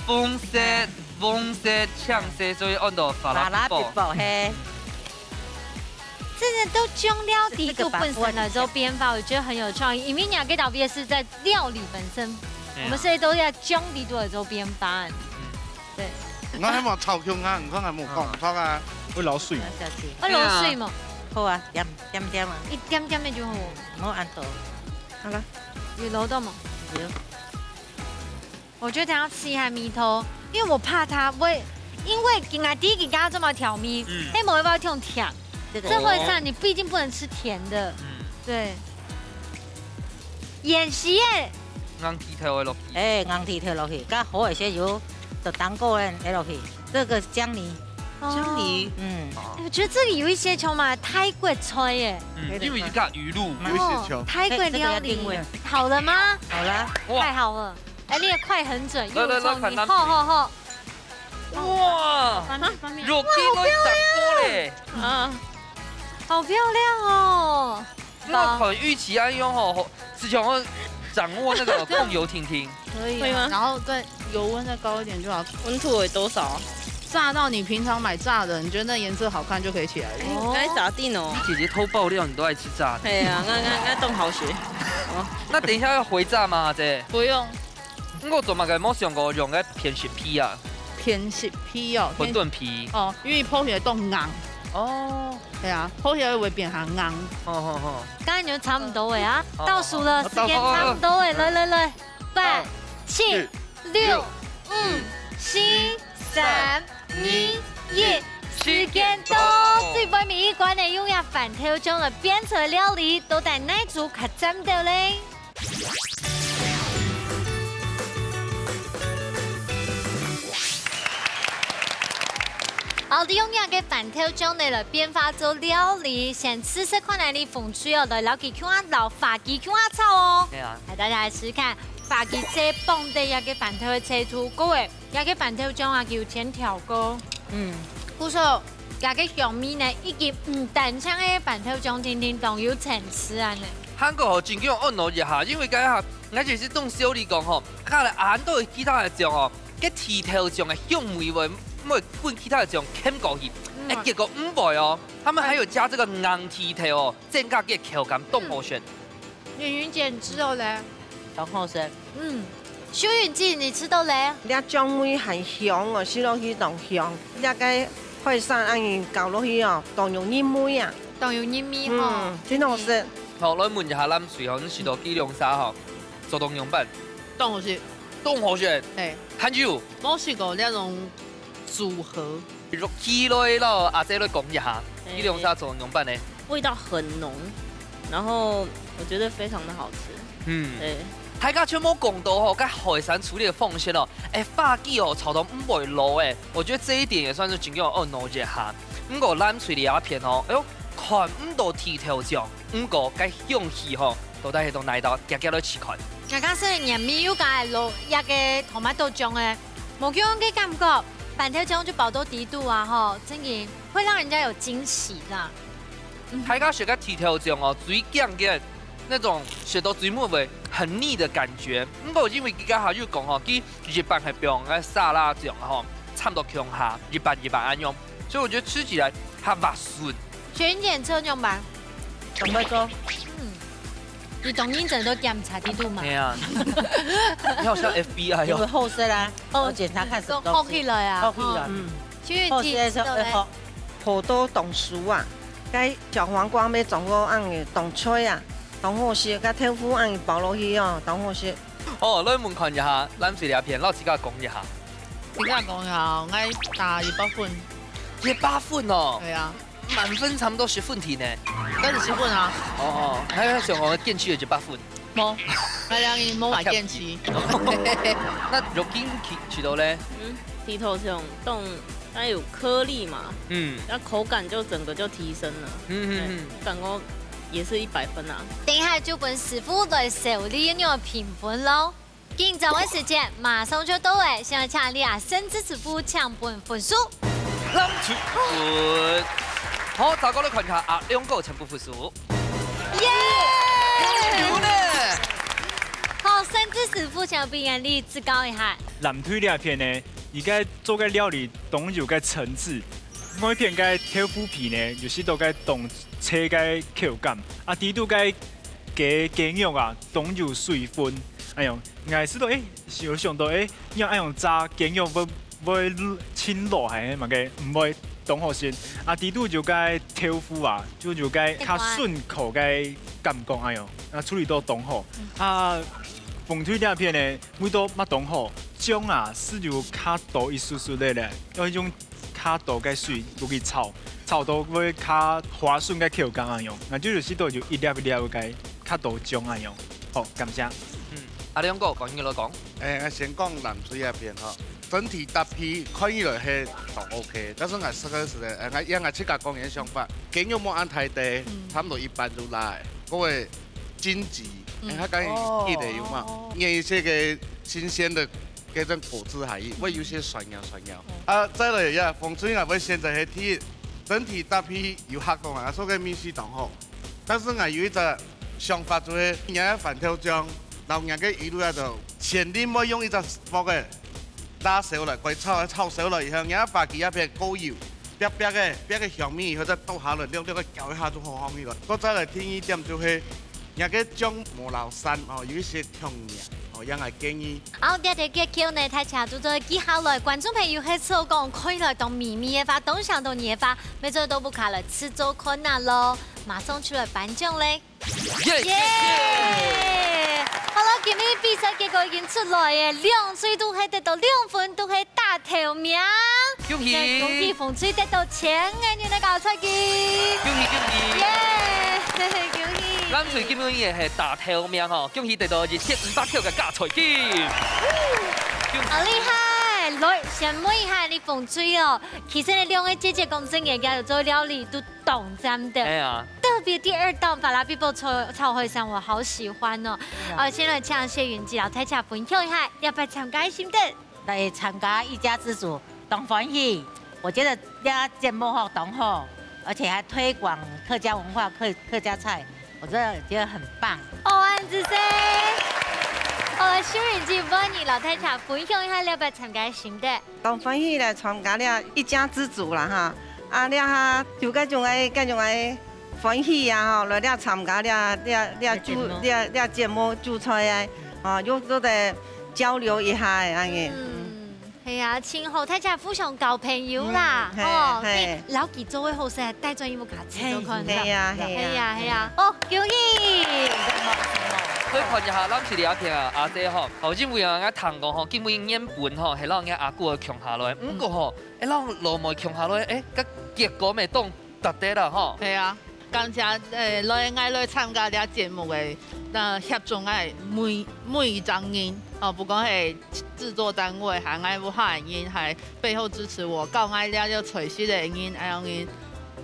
紅色、黃色、青色，所以安到法拉比堡。法拉比堡，嘿。真的都講了底肚本身來做變化，我覺得很有創意。因為你這个特別是在料理本身，對啊。我們所以都要講底肚來做變化。對。我還無炒香啊，你看還無講，炒啊。會流水無？小姐，會流水無？好啊，點點點啊，一點點仔就好。莫恁多。好了，有流到無？有。我覺得等下試一下味道，因為我怕它會，因為今仔日佢加這麼調味，嗯黑某要不要用甜？這個這會上，你畢竟不能吃甜的。嗯，對。演習耶！硬起頭會落去。哎，硬起頭落去，加好一些油，就當个个落去。這個薑泥，哦嗯，哎我覺得這個有一些像嘛泰國菜耶，嗯，因為佢加魚露。有一些像哦泰國料理這個要定位。好了嗎？好啦，哇太好了！哎，你也快很準，來來來又有創意看他好好好，哇，方便方便，肉雞都長過嘞。啊，好漂亮哦！那款玉琪安用吼，是想要掌握那个控油婷婷。可以可以吗然后再油温再高一点就好，溫度有多少啊？炸到你平常买炸的，你觉得那颜色好看就可以起来了。哦該炸定哦。姐姐偷爆料，你都愛吃炸的。係啊，我我我當好食。那等一下要回炸嗎，阿姐？不用，毋過做麼个無想過用个偏食皮啊，偏食皮哦，馄饨皮。哦，因为剖起来都硬，哦，对啊，剖起来会变很硬。好好好。剛才就差不多了啊，好倒數了，時間差不多了，來來來，八、七、六、五、四、三、二、一，時間到！最尾尾一關个用這番豆醬來變出來料理，到底哪組較讚到咧？ 好，利用這个番豆醬呢來變化做料理，先試試看下你紅隊哦，來摎佢共下摎花枝共下炒哦。係啊。來，大家來試試看，花枝切薄个這个番豆个切度，各位，這个番豆醬啊，佢有先調過。嗯，故所，這个香味呢，已經毋單淨个番豆醬，定定當有層次啊呢。韓國吼，真經愛努一下，因為該下，𠊎就係當笑你講吼，看來恁多其他个醬哦，該甜豆醬个香味會會分其他个醬牽過去，嗯哎，結果毋會哦，他們還有加這個硬甜豆哦，增加个口感，當好食。云云姐，你吃到嘞？當好食。嗯，秀云姐，你吃到嘞？這醬味很香哦，食落去當香。這个海產恁樣搞落去哦，當有韻味啊。當有韻味吼。嗯，真好食。好，來問一下藍隊吼，你食到雞龍沙吼，做當樣般？當好食，當好食，哎，還有，無食過這種組合。落去落去咯，阿姐來講一下，哎雞龍沙做當樣般呢？味道很濃，然後我覺得非常的好吃。嗯。對，大家全部講到吼，該海產處理个方式哦，哎，花枝哦，炒到毋會老哎，我覺得這一點也算是真經愛努一下。毋過藍隊這片吼，哎喲，看毋到甜豆醬，毋過該香氣吼，到底係到哪位？遽遽來試看。剛剛係年尾又加落一个tomato醬个，無共樣个感覺，番豆醬就包到底肚啊吼，真的會讓人家有驚喜啦。大家食个甜豆醬哦，最驚个那種食到最尾會很膩的感覺。毋過因為佢剛好又講吼，佢一般係放个沙拉醬吼，摻到共下，一半一半恁樣，所以我覺得吃起來較滑順。學姐，你吃到樣般？怎麼做？嗯，你當認真都檢查底肚嘛？對啊，你好像FBI 哦。因為好食啦，我檢查看是都好起來啊，好起來。嗯，嗯，學姐，好食个時候，你吃到嘞哎，好。好多當酥啊，該小黃瓜要長到恁樣當脆啊，當好食，該豆腐恁樣包落去哦，當好食。哦，來問看一下，藍隊這片，老師家講一下。你跟我講一下哦，𠊎打一百分，一百分哦，對啊，滿分差不多十分題呢。該係十分啊，哦，還有想講堅持有一百分。無，𠊎兩个無買堅持。那肉筋去去到咧？嗯，甜豆醬當它有顆粒嘛，嗯那口感就整個就提升了。嗯嗯嗯。感覺也是一百分啊。等一下就分師傅來手裡用評分咯。緊張个時間馬上就到了，先來請你啊，甚至師傅請分分數。藍隊分。好，再過來看一下啊，兩個全部分數。耶！有呢。好，甚至師傅小朋友，你指教一下。藍隊這片呢，佢个做个料理當有个層次，每片个豆腐皮呢，有時都个當脆个口感，啊，底肚个雞雞肉啊，當有水分。哎喲，𠊎試到，誒，有想到，誒，你愛用炸雞肉會會盡老還係麼个，毋會當好食。啊，底肚有个豆腐啊，就有个較順口个感覺，哎喲，啊，處理到當好。啊，紅隊這片呢，味道乜當好，醬啊，係有較多一絲絲个咧，要用較多个水落去炒，炒到會較滑順个口感恁樣，那就有時都有一粒一粒个較多醬恁樣。好，感謝。嗯，阿良哥，講你來講。誒，𠊎先講藍隊這片吼，整體搭配看起來係當OK，但是𠊎實在實在，誒，𠊎以𠊎自家個人想法，雞肉無恁大塊，差不多一半就來，各位。 緊緻，嗯。誒，佢講緊緻个有嘛？哦。捏一些个新鮮的該種果汁還，會有些酸呀酸呀。啊，再來呀，紅隊𠊎會選擇係第一，整體搭配有客講啊，所以个味緒當好。但是𠊎有一隻想法就係，人家番豆醬，然後人家魚露啊，就全力愛用一隻鑊个，辣燒來，快炒，炒燒來以後，人家把佢那片過油，煏煏个，煏个香味以後再倒下來，略略个攪一下就好香味了。再來第二點就係， 若个醬無撈散哦，有一些強硬哦，也𠊎建議。好，這條結構呢，大家就做記下來，觀眾朋友係做講可以來當美味个話，當想到你个話，每做到屋下來試做看啊咯，馬上出來頒獎咧。耶！耶！好了，今日比賽結果已經出來耶，兩隊都係得到兩分，都係 大頭名。恭喜！恭喜紅隊得到千個銀个加菜金。恭喜恭喜！耶！恭喜！藍隊今晡日係大頭名吼，恭喜得到一千五百塊个加菜金。恭喜！好厲害！來，先問一下你紅隊哦，其實你兩個姐姐講真个，也有做料理都當讚的。哎呀，特別第二道巴拉比波炒炒海參，我好喜歡哦。啊，先來請謝雲吉老師分享一下，要不要參加个心得？ 來參加一家之煮，當歡喜。我覺得這節目吼當好，而且還推廣客家文化、客客家菜，我真的覺得很棒。哦，恁仔細。好了，秀雲姐，換你摎大家分享一下這擺參加个心得。當歡喜來參加這一家之煮啦哈，啊，這下就該種个該種个歡喜啊吼，來這參加這這這煮這這節目煮菜啊，啊，又做得交流一下恁仔。嗯。 係啊，盡好，大家互相交朋友啦，嗯，係，吼，係。你了解做位好勢，帶轉去屋下試做看。係，係啊，係啊。係啊，係啊。哦，恭喜！可以看一下，藍隊這片啊，阿姐吼，哦，因為啊，𠊎聽講吼，今晡日原本吼，係摎𠊎阿哥共下來，毋過吼，係摎老妹共下來，誒，該結果乜當特別啦吼。係啊。 感謝，呃，來，𠊎來參加這節目个，呃，協助𠊎每每一隻人，哦，不管係製作單位，還𠊎屋下人，還背後支持𠊎，教𠊎這个菜式个人，恁樣人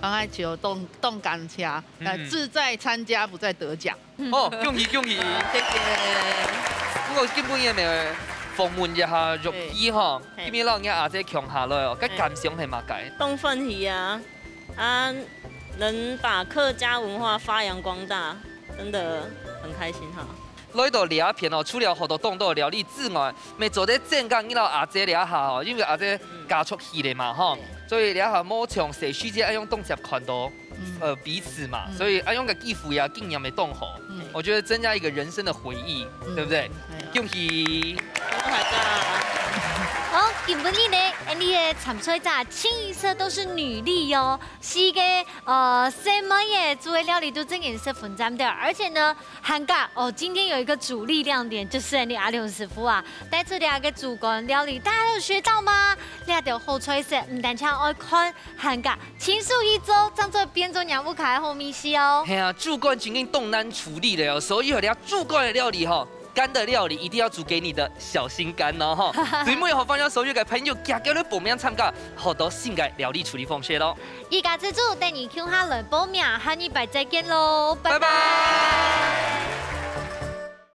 ，𠊎就當當感謝，呃，嗯。志在參加，不在得獎。哦，恭喜恭喜！謝謝。不過今晡日乜訪問一下玉兒吼，嘿。今晡日摎𠊎阿姐共下來哦，該感想係麼个？嘿。當歡喜啊！ 啊，能把客家文化發揚光大，真的很開心哈。來到這片哦，除了學到當多料理之外，乜做得增加你摎阿姐這下哦，因為阿姐嫁出去了嘛，吼，嗯。所以這下無像細時節恁樣當接看到，嗯。呃，彼此嘛，嗯。所以恁樣个機會啊，經驗會當好。嗯。我覺得增加一個人生的回憶，嗯。對不對？哎呀。恭喜！恭喜大家！好，今晡日呢，𠊎俚个參賽者清一色都是女力哦。 四個，呃，細妹仔煮个料理都真个係十分讚个，而且呢，還加，哦，今天有一個主力亮點，就是𠊎俚阿良師傅啊，帶出這個豬肝料理，大家有學到嗎？這兜好菜色，毋單淨愛看，還加親手去做，正做變做若屋下个好味緒哦。係啊，豬肝真經當難處理个哦，所以這豬肝个料理吼， 肝的料理一定要煮給你的小心肝哦，吼。最尾好歡迎所有个朋友，遽遽來報名參加，好多新个料理處理方式咯。一家之煮，等你共下來報名，下禮拜再見咯，拜拜。拜拜。